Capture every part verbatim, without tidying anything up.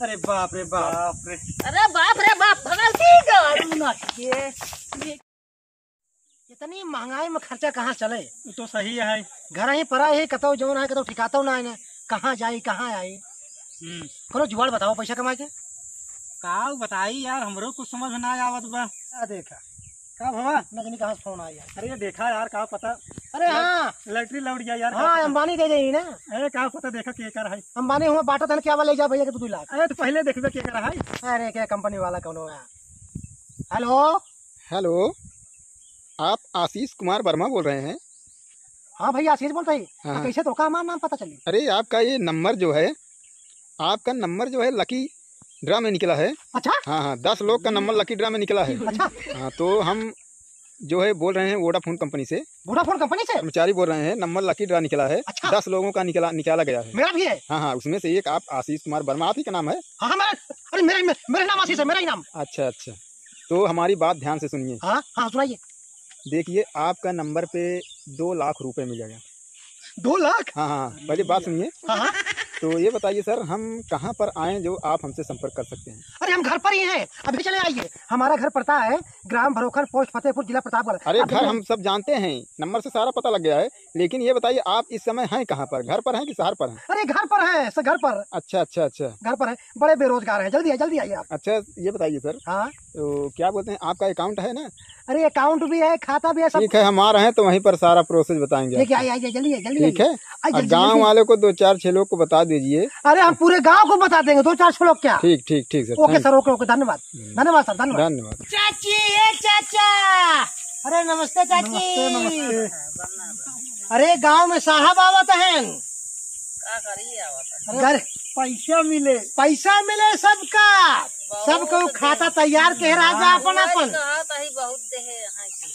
अरे बाप रे बाप। बाप रे। अरे बाप रे बाप, भगलती गाड़ू ना के। ये इतनी महंगाई में खर्चा कहाँ चले? वो तो सही है। घर ही परा ही, कतौ जौन है, कतौ ठिकातौ ना है ना। कहाँ जाई, कहाँ आई? हम्म। कोनो जुगाड़ बताओ पैसा कमाए के। का बताई यार, हमरो कुछ समझ में ना आवत बा। का देखा? का भवा? नगनी कहाँ से फोन आया? अरे देखा यार, का पता। अरे लट-, हाँ। लटरी लौट गया यार, का हाँ, पता। अंबानी दे देही ना। अरे का पता, देखा के कर है। अंबानी हुआ बाटा धन क्या वाला ले जा भैया के दो लाख। अरे तो पहले देखबे के कर है। अरे क्या कंपनी वाला कौन हुआ? हेलो। हेलो, आप आशीष कुमार वर्मा बोल रहे हैं? हाँ भैया, आशीष बोलत ही। हाँ, हाँ। कैसे तो का हमार नाम पता चली? अरे, आपका ये नंबर जो है, आपका नंबर जो है, लकी ड्रा में निकला है। अच्छा? हाँ, हाँ, दस लोग का नंबर लकी ड्रा में निकला है। अच्छा। हाँ, तो हम जो है, बोल रहे हैं वोडाफोन कंपनी से। वोडाफोन कंपनी से? कर्मचारी बोल रहे हैं, नंबर लकी ड्रा निकला है। अच्छा। दस लोगों का निकला, निकाला गया है। मेरा भी है? हाँ, हाँ, उसमें से एक आप आशीष कुमार वर्मा, आप ही का नाम है? हाँ, हाँ, मेरा, अरे, मेरा, मेरा, मेरा नाम आशीष है, मेरा ही नाम। अच्छा, अच्छा। तो हमारी बात ध्यान से सुनिए। हाँ, हाँ, सुनाइए। देखिए, आपका नंबर पे दो लाख रुपए मिलेगा। दो लाख? हाँ, हाँ, पहले बात सुनिए। हाँ, हाँ। तो ये बताइए सर, हम कहाँ पर आएँ जो आप हमसे संपर्क कर सकते हैं? अरे, हम घर पर ही हैं, अभी चले आइए। हमारा घर पड़ता है ग्राम भरोखन, पोस्ट फतेहपुर, जिला प्रतापगढ़। अरे, आप घर हम सब जानते हैं, नंबर से सारा पता लग गया है, लेकिन ये बताइए, आप इस समय हैं कहाँ पर, घर पर हैं कि शहर पर हैं? अरे, घर पर हैं, सर, घर पर। अच्छा, अच्छा, अच्छा। घर पर हैं, बड़े बेरोजगार हैं। जल्दी आइए, जल्दी आइए आप। अच्छा, ये बताइए सर, हाँ? तो क्या बोलते हैं, आपका अकाउंट है ना? अरे, अकाउंट भी है, खाता भी है, सब। ठीक है, हम आ रहे हैं तो वहीं पर सारा प्रोसेस बताएंगे आपको। आइए, आइए, जल्दी आइए, जल्दी आइए। ठीक है, आइए, और जल्दी, गाँव वाले को दो चार छह लोग को बता दीजिए। अरे, हम पूरे गाँव को बता देंगे, दो चार छह लोग क्या? ठीक, ठीक, ठीक सर, ओके सर, ओके। ओके सर, ओके, ओके, धन्यवाद। हम्म। धन्यवाद सर, धन्यवाद। धन्यवाद। चाची, ए चाचा। अरे नमस्ते चाची। नमस्ते, नमस्ते। अरे गाँव में साहब आवत हैं। का करी आवत हैं? अरे घर पैसा मिले। पैसा मिले सबका। बहुत सबको खाता तैयार के राजा अपन अपन। कहत ही बहुत देहे हैं कि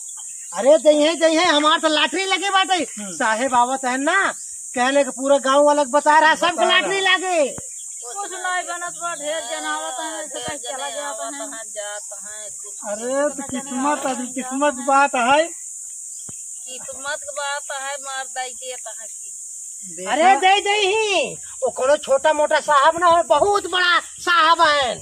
अरे जइहे, जइहे, हमार तो लाटरी लगे बाटे। हम्म। साहेब आवत है ना, कहले कि पूरा गाँव वाला के बता रहा, सबके लाटरी लागे। कुछ नहीं बनत बा, ढेर जन आवत हैं, ऐसे ढेर कहीं चला जने जात आवत हैं। हैं, जात हैं, कुछ अरे तो किस्मत, अभी किस्मत बात है। किस्मत के बात है, मार दाई देत है कि। देखा? अरे दे दे ही, वो कोनो छोटा मोटा साहब ना हो, बहुत बड़ा साहब है।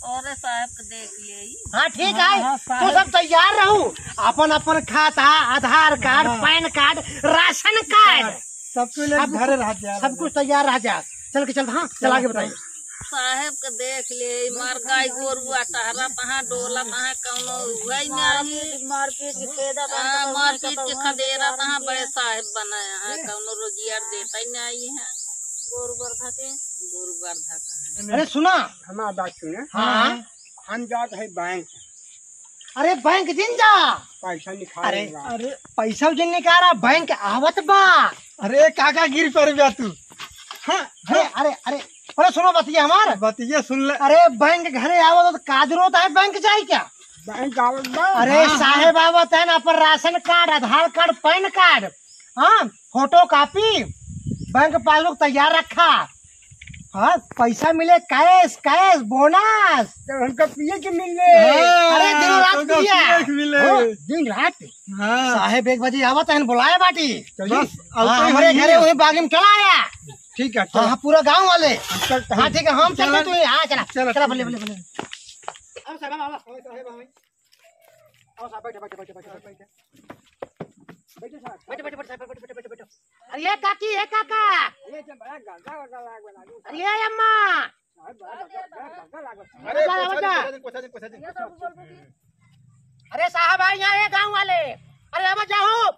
अरे साहब के देख ले। हाँ, ठीक है। हाँ, हाँ, तू साहब। सब तैयार रहू, अपन अपन खाता, आधार कार्ड, हाँ। पैन कार्ड, राशन कार्ड, सब कुछ ले सब घरे कुछ, रह जा, सब कुछ तैयार रह जा। चल के चल, हाँ, चल आगे बताइए। साहेब के देख ले, मार गाय गोरुआ टहरत हैं, डोलत हैं, कौनो उहै नहीं। मारपीट, मारपीट के खेदत हैं, हाँ, मारपीट के खदेरत हैं, बड़े साहेब बने हैं, कौनो रोजियार देत ही नहीं है। गोरु बरधा के। गोरु बरधा का है। अरे सुना। हमार बात सुने। हाँ। हम जात है बैंक। अरे बैंक जिन जा। पैसा निकाल अरे, लेगा। अरे पैसा जिन निकाला, बैंक आवत बा। अरे काका गिर पर बा तू। हाँ, अरे, हाँ। अरे, अरे, अरे सुनो बतिया हमार। बतिया सुन ले। अरे बैंक घरे आवत तो का जरूरत है बैंक जाए क्या? बैंक आवत बा। अरे हाँ, हाँ। साहेब आवत है ना, अपन राशन कार्ड, आधार कार्ड, पैन कार्ड, हाँ, फोटो कॉपी, बैंक पासबुक तैयार रखा। हाँ, पैसा मिले कैश, कैश, बोनस। तो हमका पिए के मिले। हाँ, अरे, दिन रात तुमका पिया। पिए के मिले। हो, दिन रात। हाँ। साहेब एक बजे आवत हैं, बुलाए बाटी। चलिए। बस, हाँ, और हमरे घरे वही बागी में चला आया। ठीक है, हाँ, चलो। हाँ, पूरा गाँव वाले। चल, हाँ, ठीक है, हम चलो। चलते तो, हाँ, चला, चलो, चला, ठीक बल्ले, है। बल्ले, बल्ले। आओ साहेब, आओ, आओ, साहेब, आओ। आओ साहब, बैठो, बैठो, बैठो, बैठो, बैठो। बैठो साहब। बैठो, बैठो, बैठो, साहब, बैठो, बैठो, बैठो, बैठो। अरे ये काकी, ये काका। ये जो बड़ा गंदा, गंदा लाग बना दो। अरे ये अम्मा। साहब, बड़ा गंदा, बड़ा गंदा लाग बना। अरे, बता, पोछा बता। दिन, पोछा दिन, पोछा दिन, पोछा दिन। अरे साहब, आए यहाँ, ये गाँव वाले। अरे अब जाओ।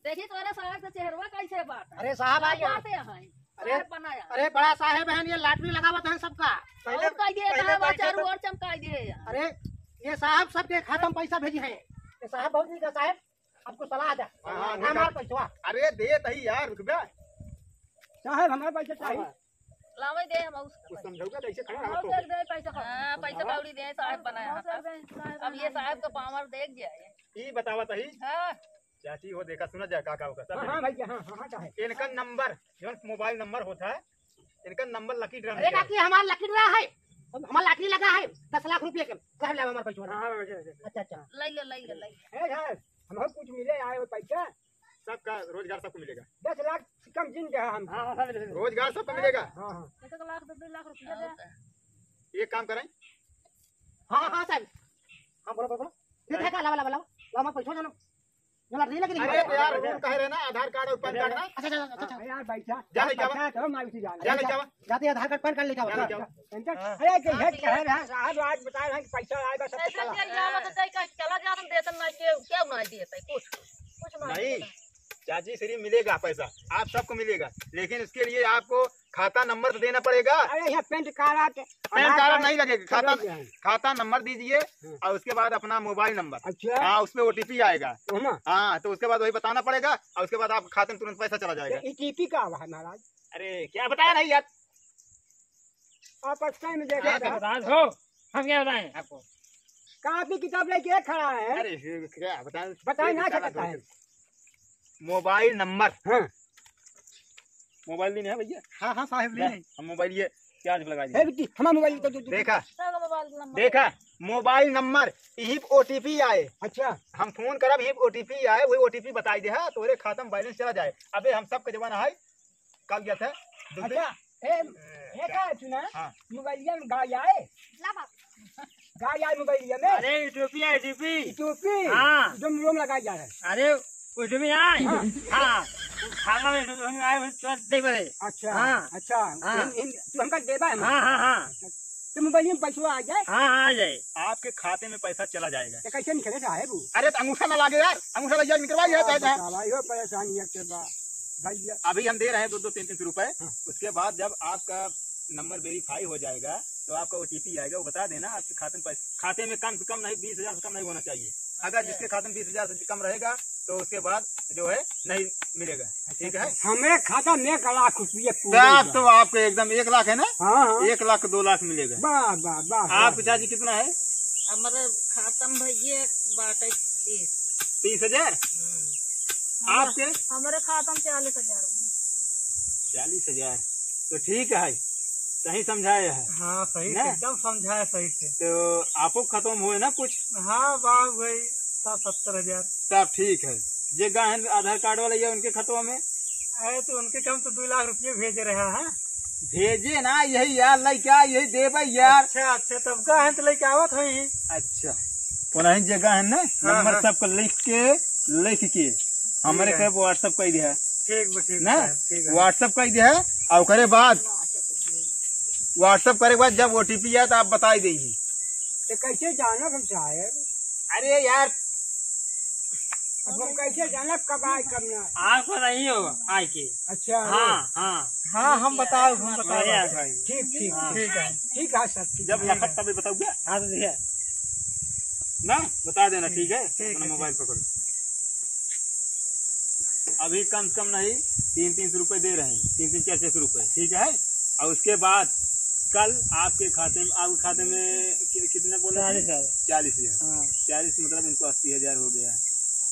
देखी तोरे साहब के चेहरवा कैसे बाटे। अरे साहब, का आइए। बाटे हैं? अरे, साहब बनाया। अरे बड़ा साहब हैं, ये लाटरी लगावत हैं सबका। और पहले, कह दिए पहले साहब, बैठे चारू तो ओर चमकाई दिए हैं। अरे ये साहब सबके खाता में पैसा भेजी हैं। ये साहब बहुत नीक है साहब, आपको सलाह दे। हाँ, हाँ, हमार निकाल। पैसवा। अरे दे तही यार, रुक बे। साहब हमार पैसा चाहिए। लावे दे हम उसका कुछ पैसा। समझौगा तो ऐसे खड़ा हम रहो। दे पैसा। हाँ, पैसा कौड़ी दे, साहब बनाया हम था। दे, साहब अब ये बनाया। साहब का पावर देख जाए। ई बतावा तही। हाँ। चाची हो देखा, सुना जा का का होगा, सब हाँ, हाँ, देखा। भैया, हाँ, हाँ, हाँ, का है? इनका नंबर, जो मोबाइल नंबर होता है, इनका नंबर लकी ड्रा अरे निकला। काकी, हमार लकी ड्रा है, हमार लॉटरी लगा है, दस लाख रुपया के। साहब, ले हमार पैसा। हाँ, हाँ, हाँ, हाँ। अच्छा, अच्छा। ले ले, ले ले, ले ले। ए, साहब, हम कुछ मिले आए हो पैसा? सबका रोजगार सबको मिलेगा। दस लाख से कम जिन दे हम। हाँ, हाँ, सब मिलेगा। रोजगार सबको मिलेगा। हाँ, हाँ। एक एक लाख, दो दो लाख रुपया दे। एक काम करें। हाँ, हाँ, साहब। हाँ, बोलो, बोलो, बोलो। ठीक है, का लावा, लावा, लावा। लावा, मैं पैसा जानो। ना, लड़ने लगे नहीं। अरे, तो यार, रूल कहे रहे ना, आधार कार्ड और पैन कार्ड ना। अच्छा, अच्छा, अच्छा, अच्छा। हाँ, यार, बैठा। जा, लेके आवा। बैठा, चलो, मैं उसी जान। जा, लेके आवा। जाते आधार कार्ड, पैन कार्ड लेके आवा। जा, लेके आवा। हाँ। अरे, के हेड कहे रहे, आज, आज बताए रहे कि पैसा आएगा, सब पैसा चला। तेरे जावा तो तय का चला जा, हम देतन ना, के, क्यों ना देता है? कुछ, कुछ ना नहीं, देता। चाची श्री मिलेगा पैसा, आप सबको मिलेगा, लेकिन उसके लिए आपको खाता नंबर तो देना पड़ेगा। अरे, यहाँ पैन कार्ड, पैन आधार कार्ड कार्ड नहीं लगेगा, खाता, सब है। खाता नंबर दीजिए। हाँ। और उसके बाद अपना मोबाइल नंबर। अच्छा। हाँ, उसमें ओटीपी आएगा। वो ना? हाँ, तो उसके बाद वही बताना पड़ेगा और उसके बाद आप खाते में तुरंत पैसा चला जाएगा। तो ईटीपी का हुआ है महाराज? अरे, क्या बताया नहीं यार? आप अच्छा में देखे क्या था? बता दो, हम क्या बताएं आपको? कापी किताब लेके खड़ा है। अरे, ये क्या बताएं? बताए ये ना क्या सकता बात है। मोबाइल नंबर। हाँ। मोबाइल नहीं है भैया? हाँ, हाँ, साहब, ले ले। हम मोबाइल ये चार्ज पे लगा दिए। हे बिट्टी, हमारा मोबाइल तो, तो, तो। देखा? सबका मोबाइल नंबर। देखा? मोबाइल नंबर, यही ओटीपी आए। अच्छा। हम फोन करब, यही ओटीपी आए, वही ओटीपी बताई दे, हाँ, तोरे खाता में बैलेंस चला जाए। अबे हम सबके जमाना है, कल गया था, दूसरे अच्छा, ए, ए का है सुना? हाँ। मोबाइलिया में गाय आए? ला बाप। गाय आए मोबाइलिया में? अरे, यूट्यूबी है, यूट्यूबी। यूट्यूबी? हाँ। जो मुंह में लगाई जा रहा है। अरे, यूट्यूबी आए? हाँ। हाँ। खाना में यूट्यूबी आए, तो दे बड़े। अच्छा, हाँ। अच्छा। हाँ। इन, इन, तू हमका देबा है? हाँ, हाँ, हाँ। तो मोबाइल में पैसवा आ जाए? हाँ, हाँ, आ जाए। आपके खाते में पैसा चला जाएगा। तो कैसे निकले साहेब वो? अरे, तो अंगूठा ना लागे यार, अंगूठा लग जाए, निकलवा लिया हाँ, चाहे था। बतावा, यो परेशानी है के बा, भैया। अभी हम दे रहे हैं दो दो तीन तीन सौ रुपए। हाँ। उसके बाद जब आपका नंबर वेरीफाई हो जाएगा, तो आपका ओटीपी आएगा, वो बता देना, आपके खाते में पैस-, खाते में कम से कम नहीं, बीस हजार से कम नहीं होना चाहिए। अगर जिसके खाते में बीस हजार से कम रहेगा, तो उसके बाद जो है, नहीं मिलेगा, ठीक है? हमें खाता में एक लाख रुपये पूरे तब बा। तो आपको एकदम एक लाख है ना? हाँ, हाँ। एक लाख, दो लाख मिलेगा। वाह, वाह, वाह, आपके वाह। चाची कितना है? हमारे खाता में भैया बाटे तीस। तीस हजार? हम्म। आपके? हमारे खाता में चालीस हजार। चालीस हजार, तो ठीक है, सही समझाए है। हाँ, सही से, ना? एकदम समझाए सही से। तो आपको खत्म हुए ना कुछ? हाँ, बा वही साठ सत्तर हजार। तब ठीक है, जे गाहन आधार कार्ड वाला ये उनके खतवा में? अरे, तो उनके कम तो दो लाख रुपये भेज रहा है। भेजे ना, यही यार, लइके आ, यही देबे यार। अच्छा, अच्छा, तब गाहन तो लइके आवत होई। अच्छा, पुनः जे गाहन ना, हाँ, नंबर हाँ। सबको लिख के, लिख के हमरे ठीक है। के WhatsApp कर दिया। ठीक बा, ठीक ना? बा, ठीक है। WhatsApp कर दिया, और ओकरे बाद WhatsApp करे के बाद जब ओटीपी आए तो आप बताई देंगी। तो कैसे जानब हम साहेब? अरे यार, अब हम कैसे जानब कब आए कब ना? आपको नहीं हो आए के। अच्छा, हाँ, हाँ। हाँ, हम बताओ, हम बताओ। बढ़िया भाई। ठीक, ठीक, हाँ। ठीक है, ठीक है सर, ठीक जब है। लखत तभी बताऊंगा। हाँ, तो भैया। ना, बता देना, ठीक है? ठीक अपना है, मोबाइल ठीक। पकड़ो। अभी कम से कम नहीं, तीन तीन सौ रुपए दे रहे हैं, तीन तीन चार चार सौ रुपए, ठीक है? और उसके बाद कल आपके खाते में, आपके खाते में कि-, कितने बोले थे? चालीस हजार। चालीस हजार। हाँ। चालीस मतलब उनको अस्सी हजार हो गया,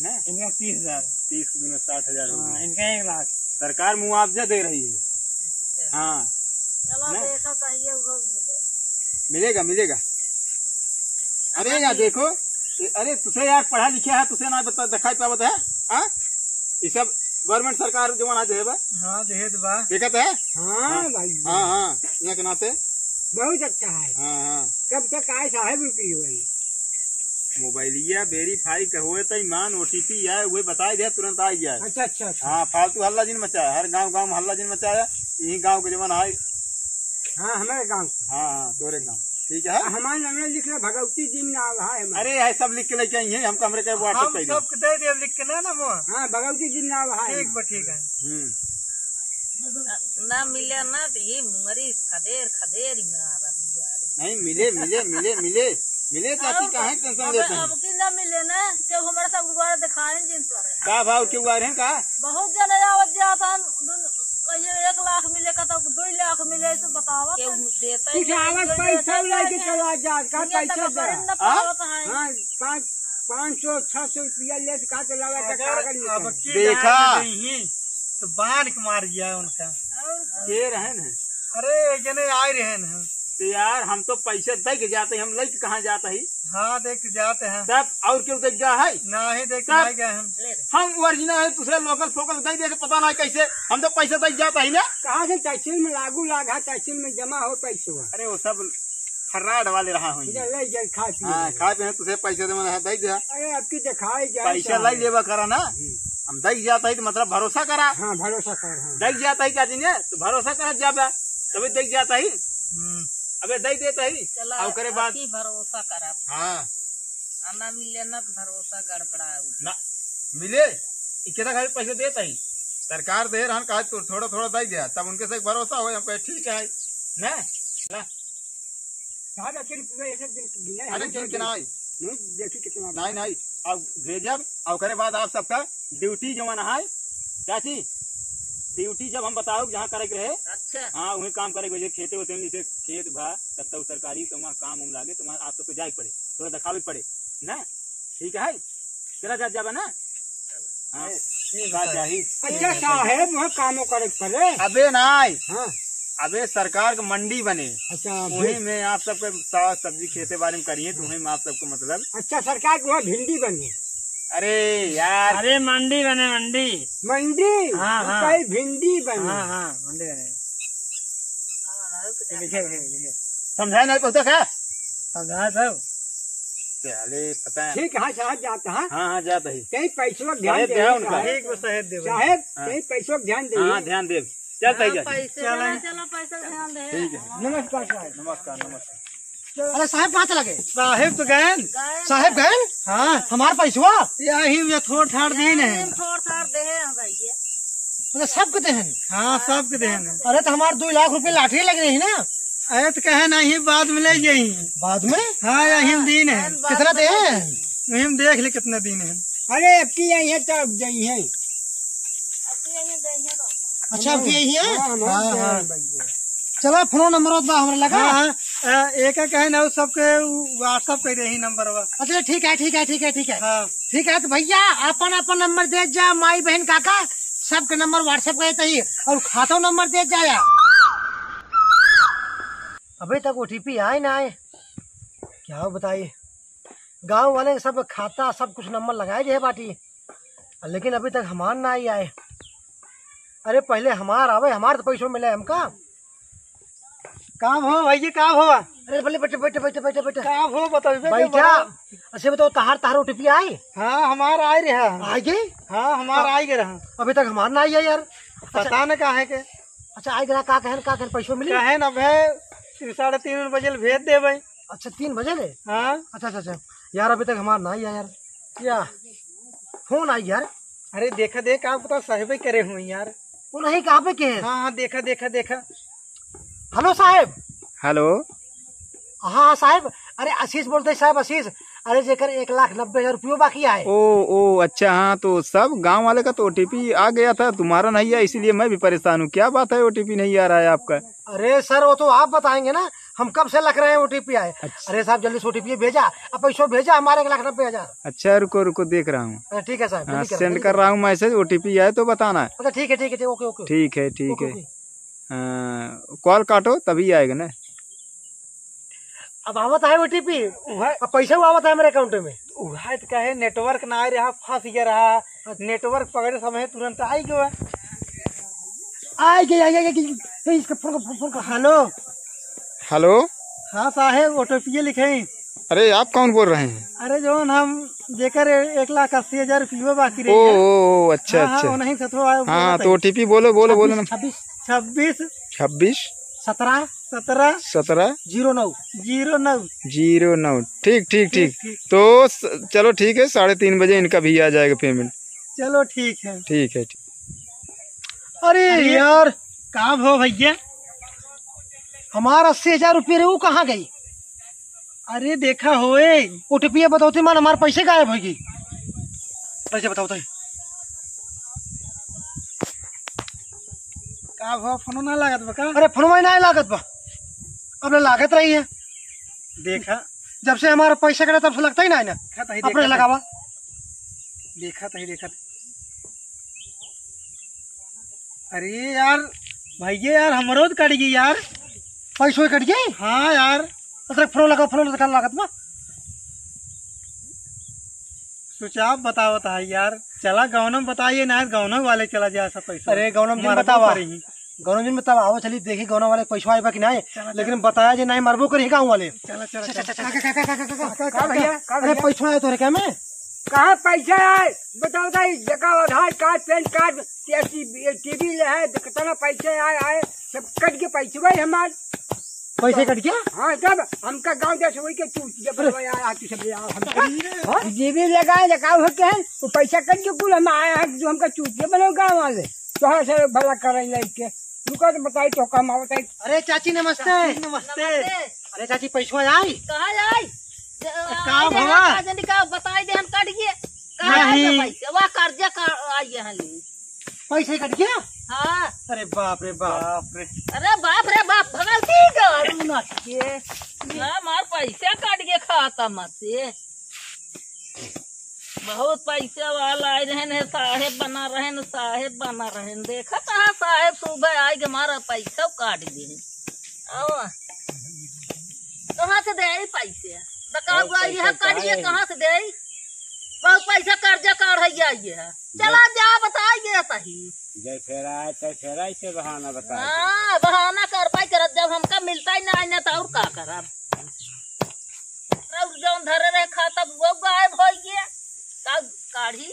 है? इनका तीस हजार। तीस दूना साठ हजार हो हाँ, गया। इनका एक लाख। सरकार मुआवजा दे रही है। हाँ। चलो, ना? देखो, कहिए, वो मिले। मिलेगा, मिलेगा। अरे यार, देखो, ये, अरे, तुसे यार पढ़ा लिखा है, तुसे ना बता, दिखाई पावत है, हाँ? ये सब गवर्नमेंट सरकार जो बना दे बा। हाँ, दहेज बा। देखत है? हाँ, हाँ। भाई। हाँ, हाँ, यहाँ के नाते। बहुत अच्छा है। हाँ, हाँ। कब तक आए साहेब रुकी हुई? मोबाइलिया वेरीफाई का होए तो ईमान ओटीपी आए, वही बताई दे, तुरंत आ जाए। अच्छा, अच्छा, अच्छा। हाँ, फालतू हल्ला जिन मचाया, हर गांव, गांव में हल्ला जिन मचाया, यही गांव के जवन आए। हाँ, हमारे गांव। हाँ, हाँ, तोरे गांव। ठीक है? हमारे नाम लिख रहे, भगवती जिन नाम है हमारे। अरे, ये सब लिख के लेके आई हैं, हमको हमरे के WhatsApp हम कर दे। सबके दे दे, लिख के ना, ना, वो। हाँ, भगवती जिन नाम है। ठीक बा, ठीक है। हम्म। ना, ना मिले ना, तो ये मुंगरी खदेर, खदेर ही में आ रहा है। नहीं, मिले, मिले, मिले, मिले, मिले, चाची, और काहे टेंशन अब, लेते हैं? अब की ना मिले ना, जब हमारे सब गुब्बारा दिखाए जिन पर। का भाव के गुब्बारे हैं का? बहुत जने आवत जात हैं, दुन-, कहिए एक लाख मिले का, तो दो लाख मिले, ऐसे बतावा केहू था। देता ही कुछ नहीं, आवत जो पैसा देता लेके है। चला जात, का ये पैसा तक दे। बड़े न हाँ? पावत हैं। हाँ, पाँच, पाँच सौ, छह सौ रुपया लेत का तो लगा के अगर कागज निकाल। अब की देखा? गाय में गई ही, तो बांध के मार दिया उनका। और के रहे न? अरे, एक जने आए रहे न। तो यार, हम तो पैसे दे के जाते हैं, हम लेके कहाँ जाते ही? हाँ, दे के जाते हैं। तब और क्यों दे गया है? नहीं, दे के तब नहीं गए हम। हम ओरिजिनल है, दूसरे लोकल फोकल दे दे, पता नहीं कैसे, हम तो पैसे दे के जाते ही ना। कहाँ से तहसील में लागू लाग है, तहसील में जमा हो पैसवा। अरे, वो सब फर्राड वाले रहा हो। ले, ले, ले, खा पी हाँ, ले। खा पी, तुझे पैसे दे, मैंने दे दिया। अरे, आपकी दिखाई जाए पैसा तो। ले लेबा करा ना। हम्म। हम दे के जाते ही तो मतलब भरोसा करा। हाँ, भरोसा कर, हाँ। दे के जाते ही क्या दिन है? तो भरोसा करा जाबा, तभी दे के जाते ही। हम्म। अबे दे देते ही। चला, और करे बात। अति भरोसा करब। हाँ। आ ना मिले ना तो भरोसा गड़बड़ाऊ। ना मिले, ई केतना खाली पैसा देता ही। सरकार दे रहन, कहा तो थोड़ा थोड़ा दे दिया, तब उनके से एक भरोसा हो, हम कहे ठीक है, ना? ला। साहब, आखिर पूरा एक एक दिन गिने हैं, अरे, गिन के ना आई। नहीं, देखी कितना। नहीं, नहीं, अब भेजब, और ओकरे बाद आप सबका ड्यूटी जवन है, चाची, ड्यूटी जब हम बताओ जहाँ करे के रहे, अच्छा। हाँ, वही काम करे के वजह, खेते वेते में जैसे खेत भा, तब तक सरकारी तो वहाँ काम उम लागे, तो वहाँ आप सबको जाए के पड़े, थोड़ा दिखावे के पड़े, ना? ठीक है, चला जा, जाबा ना? हाँ, ठीक का है। चाही? अच्छा साहेब, वहाँ कामो करे के पड़े। अबे नाई। हाँ। अबे सरकार के मंडी बने। अच्छा, वही भी- में आप सबके साग सब्जी खेते बारे में करिए, तो वही में आप सबको मतलब। अच्छा, सरकार के वहाँ भिंडी बने। अरे यार। अरे मंडी बने, मंडी। मंडी? हाँ, हाँ। कहीं भिंडी बने। हाँ, हाँ, मंडी बने। लिखे, लिखे, लिखे। समझाए नहीं पहुँचा क्या? समझाए सब। चले, पता है। ठीक है, साहब जाता है। हाँ, हाँ, जाता ही। कहीं पैसवा ध्यान साहेब दे, देहा उनका। साहेब। ठीक बा, साहेब देबे। साहेब, हाँ। कहीं पैसवा ध्यान दे। हाँ, ध्यान देब। चल, तई हाँ, जा। पैसे चल। देना, चलो, पैसा ध्यान दे। ठीक है। नमस्कार साहेब। नमस्कार, नमस्कार। अरे साहेब कहाँ चला गए? साहेब तो गए। गए साहेब ना। गए? हाँ। हमार पैसवा? यही में थोड़ थाड़ दे ने। यही में थोड़ थाड़ दे हैं भैया। मतलब सबके देहन? हाँ, सबके देहन। अरे तो हमार दो लाख रुपए लाटरी लग रही ना। अरे तो कहे नहीं, बाद में ले जाई। बाद में? हाँ, यही में दिन है। हाँ, बाद कितना में दिन ले है? जाई। वही में देख ले कितना दिन है। अरे अब की यही है तो अब जाई है। अब की यही है, जाई है तो। अच्छा, अब की यही है? हाँ, हम हाँ, जाए हाँ। भैया। चला, फोन नंबर बा हमरा लगा। हाँ, हाँ। अ, एक एक है ना, उ सबके उ WhatsApp कर दे ही नंबर बा। अच्छा, ठीक है, ठीक है, ठीक है, ठीक है। हाँ। ठीक है, तो भैया, अपन, अपन नंबर दे जा, माई, बहन, काका, सबके नंबर WhatsApp कर देते ही, और खाता नंबर दे जा यार। अबे तक OTP आए ना आए, क्या बताई, गांव वाले सब खाता, सब कुछ नंबर लगाए जे बाटी, लेकिन अभी तक हमार ना आई आए। अरे पहले हमार आवे, हमार तो पैसों मिले हमका। का हो भैया, का हो? अरे बोले, बैठे, बैठे, बैठे, बैठे, बैठे। का हो, बताओ, इसे क्या बैठा। बताओ? अच्छा बताओ, तहार, तहार OTP आई? हाँ, हमार आए रहा। आ गए? हाँ, हमार हाँ। आ गए रहा। अभी तक हमार ना आई है यार। पता अच्छा। न का है के। अच्छा, आई गया, का कहन, का कहन, पैसों मिली? कहन अब है, साढ़े तीन बजे भेज देबे। अच्छा, तीन बजे ले? हाँ। अच्छा, अच्छा, अच्छा। यार, अभी तक हमार ना आई है यार। या, फोन आई यार। अरे देखा, देख, आप बता, साहेबे करे हुए यार। वो नहीं, कहाँ पे के हैं? हाँ, हाँ, देखा, देखा, देखा। हेलो साहेब। हेलो। हाँ, हाँ, साहेब। अरे, आशीष बोलते हैं, साहेब, आशीष। अरे, जेकर एक लाख नब्बे हजार रुपयो बाकी आए। ओ, ओ, अच्छा, हाँ, तो सब गांव वाले का तो OTP आ गया था, तुम्हारा नहीं आया, इसीलिए मैं भी परेशान हूँ। क्या बात है, OTP नहीं आ रहा है आपका? अरे सर, वो तो आप बताएंगे ना, हम कब से लख रहे हैं OTP आए। अच्छा। अरे साहब, जल्दी से OTP भेजा, अब पैसों भेजा हमारे एक लाख नब्बे हजार। अच्छा, रुको, रुको, देख रहा हूँ। हाँ, ठीक है साहब, हाँ, जल्दी करो, send जल्दी कर करो। रहा हूँ message, OTP आए तो बताना है। अच्छा, ठीक है, ठीक है, ठीक, OK, OK। ठीक है, ठीक OK, है। OK। हाँ, call काटो, तभी आएगा ना। अब आवत है OTP, वह अब पैसा आवत है हमारे account में। वह तो कहे network ना आ रहा, फंस गया रहा। Network पकड़े समय तुरंत आई गयो है। आई गई, आई गई, आई गई। ए, इसका फोन कर, फोन कर। हेलो। हेलो। हाँ साहेब, OTP लिखे। अरे, आप कौन बोल रहे हैं? अरे, जौन हम जेकर एक लाख अस्सी हजार रुपये बाकी रहे ओ, हैं। ओ, ओ, अच्छा, हाँ, हाँ, अच्छा। उन्हीं से थोड़ा हाँ, बताइए। तो OTP बोलो, बोलो, बोलो ना। छब्बीस, छब्बीस। छब्बीस। सत्रह। सत्रह। सत्रह। ज़ीरो नौ। ज़ीरो नौ। ज़ीरो नौ। ठीक, ठीक, ठीक, ठीक। ठीक। तो स-, चलो ठीक है, साढ़े तीन बजे इनका भी आ जाएगा payment। चलो ठीक है। ठीक है, ठीक। अरे अरे यार। का भो भैया? हमार अस्सी हजार रुपये रहे, वो कहाँ गई? अरे देखा होए। OTP बताओ थे, मान हमार पैसे गायब होगी। पैसे बताओ थे। का भो, फोनो ना लागत बा का? अरे फोनवा ही ना लागत बा। अब ले लागत रही है। देखा। जब से हमारा पैसा कटा तब से लगता ही ना है ना। देखा तही, अपने देखा लगावा। तही। देखा तही, देखा तही। अरे यार, भैया यार, हमरो तो कट गई यार। पैसो कट गई? हाँ यार। अच्छा, फोन लगा, फोन लगा, लागत बा। सोचा, आप बताओ तो है यार, चला गौनम बताइए ना, गौनम वाले चला जाए सब पैसा। अरे, गौनम जिन मरबो बतावा। करी। गौनम जिन बतावा, आओ चली देखी गौनम वाले पैसा आए बा कि नहीं। चला, लेकिन चला। बताया जे नहीं, मरबो करी गाँव वाले। चला, चला, चला, चला। का, का, का, का, का, का, का, का भैया, का अरे, भैया? पैसा आए तोरे क्या में? कहाँ पैसा आए? बताओ तो, जका आधार कार्ड, पैन कार्ड, टीवी ले है, कितना पैसा आए, आए, सब कट के पैसे भाई हमार। पैसे कट गया? हाँ, तब हमका गाँव देश वही के चूतिया अरे। बनवाया, आती सब ले आओ, हम अरे। हाँ? जीबी लगाए, लगाओ हो के हैं, वो पैसा कट के कुल हम आया है, जो हमका चूतिया बनो गाँव वाले, तो हाँ से भला करें लेके, रुका तो बताई तो काम आवत है। अरे चाची नमस्ते। नमस्ते। अरे चाची पैसवा आई? कहाँ आई? का अरे भवा? का जनी का बताई दे, हम कट गए। कहाँ आई नहीं। पैसे? वह कर्जा का आई है ले। पैसे कट गया? हाँ। अरे बाप रे बाप। बाप रे। अरे बाप रे बाप, भगवती गाड़ू ना के। ना, हमार पैसा कट गया खाता में से। बहुत पैसा वाला आए रहन है, साहेब बना रहन, साहेब बना रहन। देखा कहाँ साहेब सुबह आए के हमारा पैसा काट दे। आओ। कहाँ से दे आई पैसे? बताओ, पैसा कट गया, कहाँ से दे आई? बहुत पैसा कर्जा काढ़ है ये है। चला जा, बताइए तही। जय फेरा, तय फेरा, इसे बहाना बता। हाँ, बहाना कर पाई करत, जब हमका मिलता ही ना, ना तो और का करब? और जौन धरे रहे खाता, वो गायब हो गया। का काढ़ी?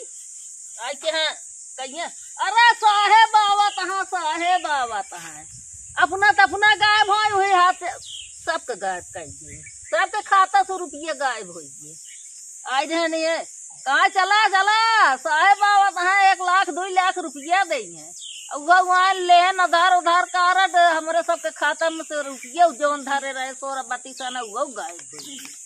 आई के हाँ, कहिए, "अरे साहेब आवत हाँ, साहेब आवत हाँ।" अपना त अपना गायब हो, वही हाथ से सबके गायब कर दिए। सबके खाता से रुपये गायब हो गए। आई रहे नहीं है, कहाँ चला, चला, साहेब आवत हाँ, एक लाख, दो लाख रुपया दे हैं। और वो वहाँ ले हैं आधार, उधार कार्ड, हमरे सबके खाता में से रुपये जौन धरे रहे, सोरा बत्तीस आना, वो गायब हो गए।